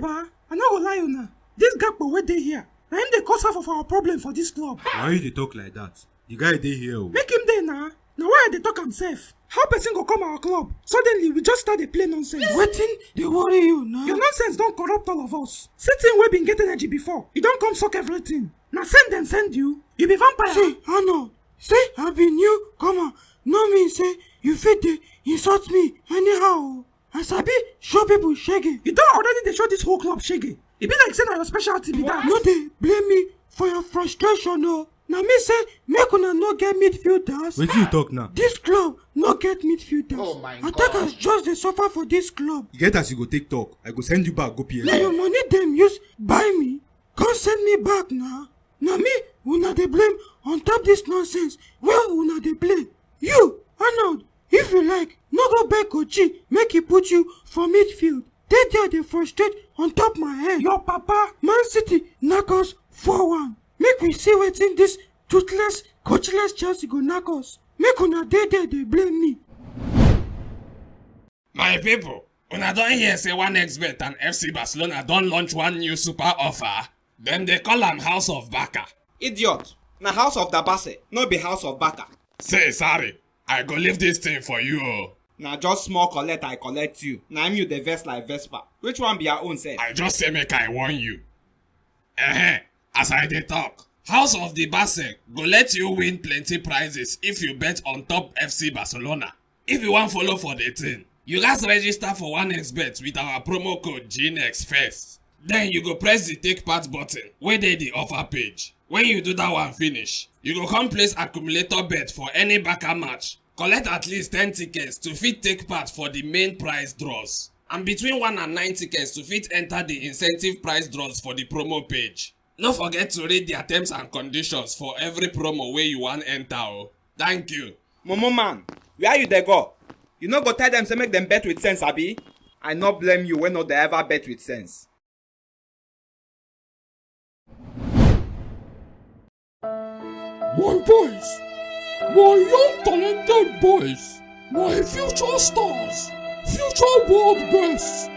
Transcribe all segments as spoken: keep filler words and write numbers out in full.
Ba, I no go lie una. This Gakpo wey dey here, na him dey cause half of our problem for this club. Why you dey talk like that? The guy dey here o. Make him dey na. Na why I dey talk am sef. How person go come our club? Suddenly, we just start dey play nonsense. Wetin dey worry you na? Your nonsense don corrupt all of us. See thing wey bin get energy before, e don come suck everything. Na send dem send you? You be vampire? See, Arnold, say I be new comer no mean say you fit dey insult me anyhow o. I sabi show people shege. You don already dey show this whole club shege. E be like say na your specialty be that. No dey blame me for your frustration o. Na me say make una no get midfielders. Wetin you talk now? This club no get midfielders. Oh my God. Attackers just dey suffer for this club. You get as you go take talk. I go send you back go P S G. Na your money dem use buy me, come send me back na. Na me una dey blame on top this nonsense wey una dey play. You, Arnold, if you like, no go beg Kochi make he put you for midfield. Dey there dey frustrate on top my head. Your papa, Man City knack us four one. Make we see wetin this toothless, coachless Chelsea go knack us. Make una dey there dey blame me. My people, una don hear say one X bet and F C Barcelona don launch one new super offer? Dem dey call am House of Bacca. Idiot, na House of Dabase, no be House of Bacca. Say sorry, I go leave this thing for you o. Na just small collect I collect you, na im you dey vex like Vespa. Which one be your own sef? I just say make I warn you. Ehen, as I dey talk, House of the Basel go let you win plenty prizes if you bet on top F C Barcelona. If you wan follow for the thing, you gats register for one X bet with our promo code G N X first. Then you go press the take part button wey dey the offer page. When you do that one finish, you go come place accumulator bet for any Bacca match. Collect at least ten tickets to fit take part for the main prize draws. And between one and nine tickets to fit enter the incentive prize draws for the promo page. No forget to read their terms and conditions for every promo wey you wan enter o. Thank you. Mumu man, where you dey go? You no go tell dem say make dem bet with sense, abi? I no blame you wey no dey ever bet with sense. My boys, my young talented boys, my future stars, future world best,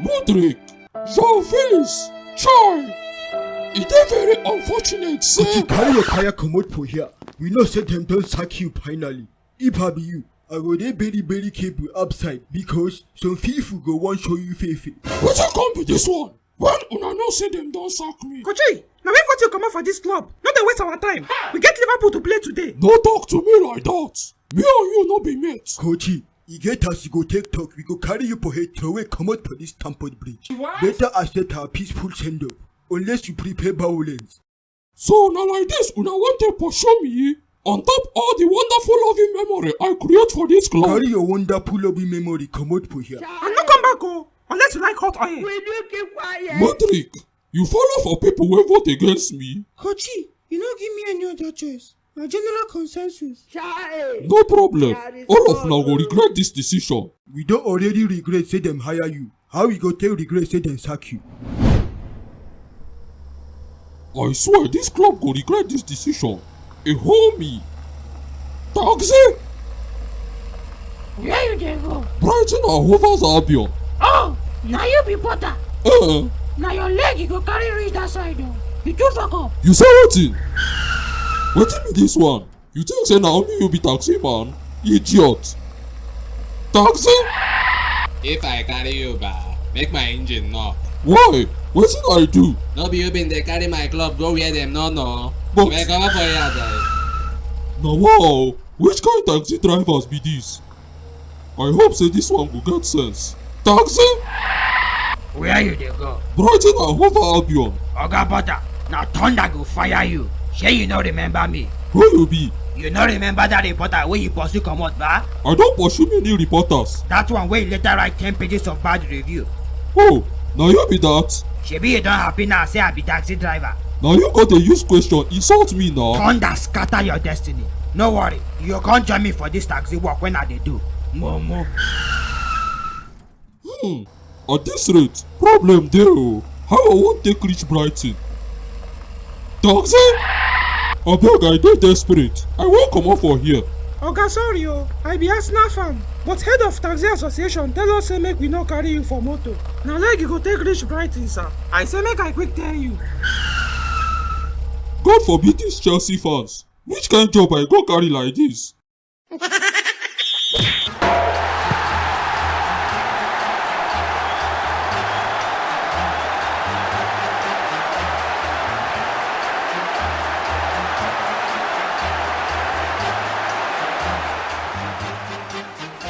Mudryk, João Felix, chai! E dey very unfortunate say. But you carry your kaya comot for here. We know say dem don sack you finally. If I be you, I go dey very very careful outside because some people go wan show you fefe. Wetin come be this one? When una know say dem don sack me? Kochi, na we vote you comot for this club. No dey waste our time. We get Liverpool to play today. No talk to me like that. Me and you no be mates. Kochi, e get as you go take talk, we go carry you for head throway comot for this Stamford Bridge. What? Better accept our peaceful send off, unless you prepare violence. So na like this una wan take pursue me on top all the wonderful loving memory I create for this club? Carry your wonderful loving memory comot for here. And no come back o, unless you like hot oil. Will you keep quiet? Mudryk, you follow for people wey vote against me? Kochi, you no give me any other choice. Na general consensus. Chai! No problem. All of una go regret this decision. We don already regret say dem hire you. How we go take regret say dem sack you? I swear this club go regret this decision. E hold me. Taxi! Where you dey go? Brighton and Hove Albion. Oh, na you be porter. Eh? Na your leg you go carry reach that side o. You too fuck up. You say wetin? Wetin be this one? You think say na only you be taxi man? Idiot. Taxi? If I carry you, ba, make my engine knock. Why? Wetin I do? No be you bin dey carry my club go where dem no know? But abeg comot for here, abeg. Na wow, which kind taxi drivers be this? I hope say this one go get sense. Taxi! Where you dey go? Brighton and Hove Albion. Oga Butter, na thunder go fire you. Shey you no remember me? Who you be? You no remember that reporter wey you pursue comot, ba? I don pursue many reporters. That one wey later write ten pages of bad review. Oh, na you be that? Shebi you don happy now say I be taxi driver? Na you go dey use question insult me now. Thunder scatter your destiny. No worry, you go come join me for this taxi work when I dey do. Mumu. Hmm, at this rate, problem dey o. How I wan take reach Brighton? Taxi! Abeg, I dey desperate. I wan comot for here. Oga, sorry o, I be Arsenal fan, but head of taxi association tell us say make we no carry you for motor. Na leg you go take reach Brighton, sir. I say make I quick tell you. God forbid dis Chelsea fans. Which kind job I go carry like dis?